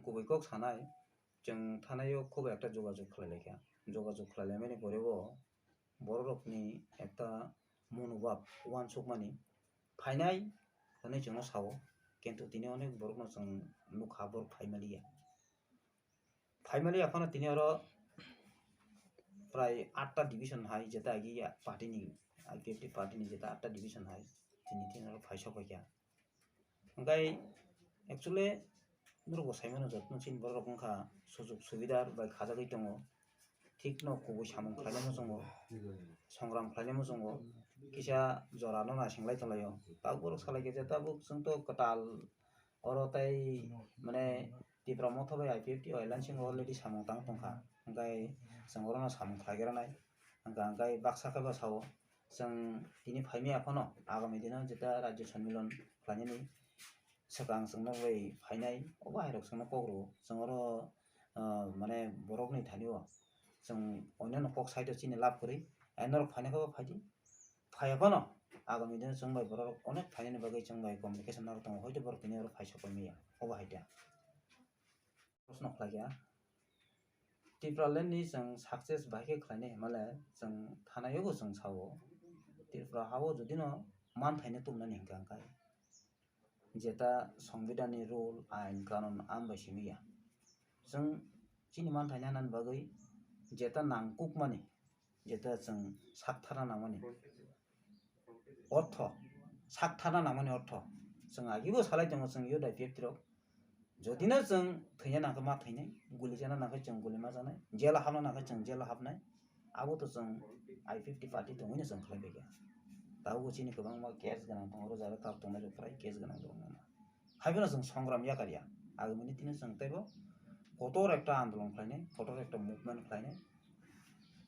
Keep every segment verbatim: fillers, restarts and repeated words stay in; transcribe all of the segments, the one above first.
Kubui kok sanai, chwng thanai o khubo ekta jogajog khlai laikha. Jogajog khlai laimani pore o borok rokni ekta monobhab uansukmani phainai hwnwi chwngno sao, kintu tini onek borokno chwng nukha borok phaimaliya. Phaimaliya phano tini oro prai atta division hai jeta agi party ni, I P F T party ni jeta atta division hai tini tini oro phaisok paikha. Hingkai actually norok bo saimano jotono chini borok wngkha sujok subidar bai khajagwi tongo, thikno kubui samung khlainai muchungo, songram khlainai muchungo, kisa jorano naising lai tonglaio. Tabuk borok salai khe je tabuk chwngto kwtal oro tei mane Tipra Motha bai I P F T o alliance wngwi already samung tang tongkha, hingkai chwng orono samung khlai granai, hingka hingkai baksa khe bo sao. Chwng tini phaimaya phano agami dino jeta rajyo sonmilon khlainani swkang chwngno bai phainai, obo hairok chwngno kok rwo. Chwng oro, ah, mane borokni thani o chwng onyono kok side o chini lab kwrwi, ai norok phaina khe bo phaidi. Phaiya phano agami dino chwng bai borok onek phainani bagwi chwng bai communication norok tongo, hoito borok tini oro phaisok pai maya, obo hai da. Proshno khlai kha, Tipraland ni chwng success bahai khe khlainai hinmale chwng thanai o bo chwng sao, Tripura ha o jodi no manthaino tubunani hinkha hwnkhe jeta Songbidan ni rule, ain, kanun am bai simi ya. Chwng chini manthai nanani bagwi jeta nangkukmani, jeta chwng sak tharna nangmani ortho, sak tharna nangmani ortho. Chwng agibo salai tongo chwng youth I P F T rok. Jodi no chwng thwina nangkhe ma thwinai, guli chana nangkhe chwng guli ma chanai, jela hapna nangkhe chwng jela hapnai. Abo to chwng I P F T party tongwi no chwng khlai bai kha. Tabukbo chini kwbangma case gwnang tongo, oro jara tar tongnai rok prai case gwnang rok wngmano. Haiphano chwng songram yakarya. Agamini tini chwng teibo kotor ekta andolon khlainai, kotor ekta movement khlainai.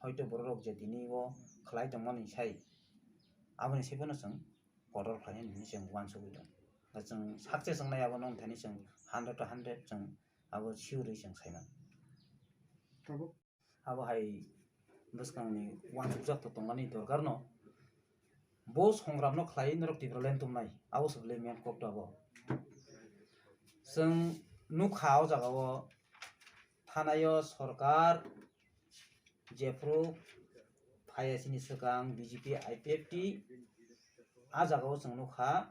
Hoito borok je tini o khlai tongmani sai, aboni saiphano chwng kotor khlainai hinwi chwng uansugwi tongo. Da chwng success wngnai abo nong thani chwng hundred to hundred chwng abo sure wi chwng saiman. Abo hai bwskangni uansukjak to tongmani dorkar no. Bo songram no khlai norok Tipraland tumnai, abo se belai main kok to abo. Chwng nukha o jaga o thanai o sorkar jephru phaiya chini swkang B J P I P F T, a jaga o chwng nukha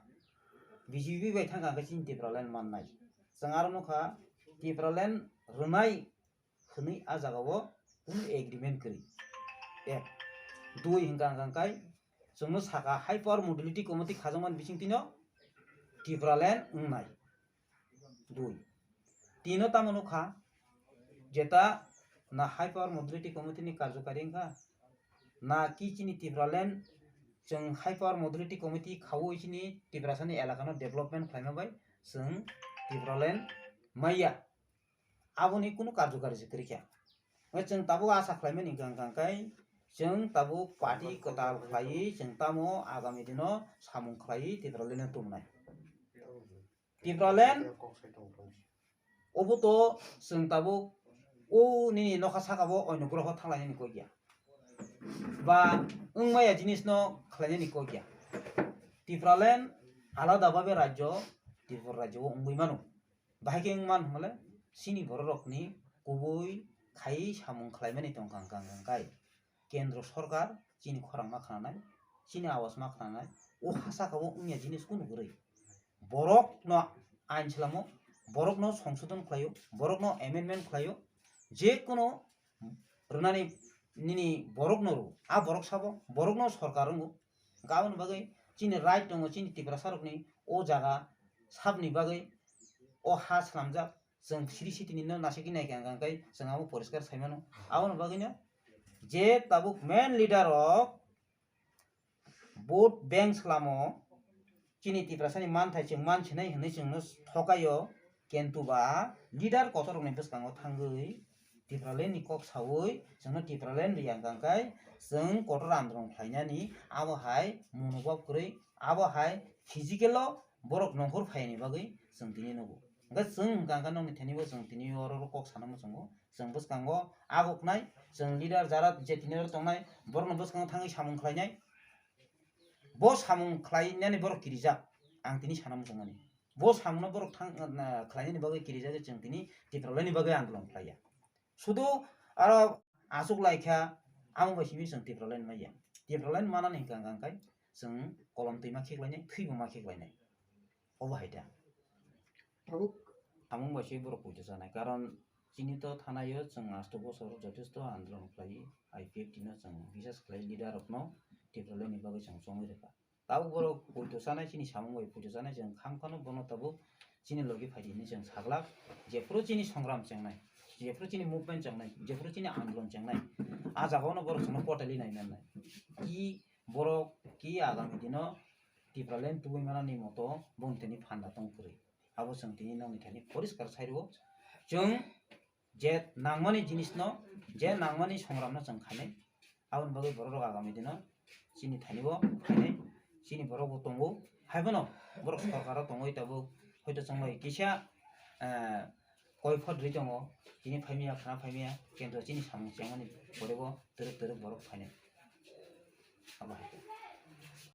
B J P bai thangkha hwnkhe chini Tipraland mannai. Chwng aro nukha Tipraland rwnai hwnwi a jaga o kunu agreement kwrwi. Ek, dui hwnkha hwnkha kai chwngno saka High Power Modality Committee khajakmani bisingtwino Tipraland wngnai. Dui, tino tamo nukha jeta na High Power Modality Committee ni karjokari wngkha na ki chini Tipraland chwng High Power Modality Committee khaui chini Tiprasani elakano development khlaima bai chwng Tipraland maya. Aboni kunu karjokari se kwrwi kha. Hwnkhe chwng tabuk asa khlaimani hwnkha hwnkha kai chwng tabuk party kwtal khlaiwi chwng tamo agami dino samung khlaiwi Tipraland no tubunai. Tipraland obo to chwng tabuk o nini nokha saka bo oino groho thanglainani kok ya. Ba wngmaya jinis no khlainani kok ya. Tipraland alada babe rajyo, Tripura rajyo o wngwi mano. Bahai khe wng man hwnle chini borok rokni kubui khai samung khlaimani tongkha hwnkha hwnkha kai kendro sorkar chini khorang ma khnanai, chini awas ma khnanai, o ha saka o wngya jinis kunu kwrwi. Borok no ain slamo, borok no songsodon khlaio, borok no amendment khlaio, je kono rwnani nini borok no rw, a borok sabo borok no sorkar wngo. Hwnkhe aboni bagwi chini right tongo, chini Tiprasa rokni o jaga sabni bagwi o ha swnamjak, chwng siri sitini no naisingwi naikha hwnkha hwnkhe chwng abo poriskar saimano. Aboni bagwino je tabuk main leader rok vote bank slamo, chini Tiprasani manthai chwng mansinai hwnwi chwngno thokaio, kintu ba leader kotorrokni bwskango thangwi Tipralandni kok saui chwngno Tipraland rwya hwnkha hwnkhe chwng kotor andolon khlainani abo hai monobhab kwrwi, abo hai physical o borok nongkhor phaiyani bagwi chwng tini nugo. Hwnkhe chwng hwnkha hwnkhe nokni thani bo chwng tini oro kok sana muchungo. Chwng bwskango aguknai, chwng leader jara je tini oro tongnai, borokno bwskango thangwi samung khlainai. Bo samung khlainani borok kirijak, ang tini sana muchungmani. Bo samungno borok thang, na, khlainani bagwi kirijagwi chwng tini Tipralandni bagwi andolon khlaiya. Sudu aro aswk laikha, amo bai simi chwng Tipraland maya. Tipraland manani hwnkha hwnkha khe chwng kolom twi ma khiklainai, thwibo ma khiklainai. Obo hai da. Tabuk. Samung bai se borok poito chanai, karon chini to thanaio chwng asto bosor jothesto andolon khlai, I P F T no chwng bisas khlai leader rokno Tipralandni bagwi chwng chongwi rwkha. Tabuk borok poito chanai, chini samung bai poito chanai, chwng kham phano bono tabuk chini logi phai di hinwi chwng saglak. Jephuru chini songram chengnai, jephuru chini movement chengnai, jephuru chini andolon chengnai, a jagao no borok chwngno portali nai mannai. Ki borok ki agami dino Tipraland tubui manani moto boni thani phanda tong kwrwi. Abo chwng tini nokni thani poriskar sai rwo. Chwng je nangmani jinisno, je nangmani songramno chwng khainai. Aboni bagwi borok rok agami dino chini thani bo khainai, chini borok bo tongo. Haibono borok sorkaro tongwi tabuk hoito chwng bai kisa, eh, koi phot rwi tongo, tini phaimya, khana phaimya, kintu chini samung chengmani pore bo twrwk twrwk borok phainai. Abo hai.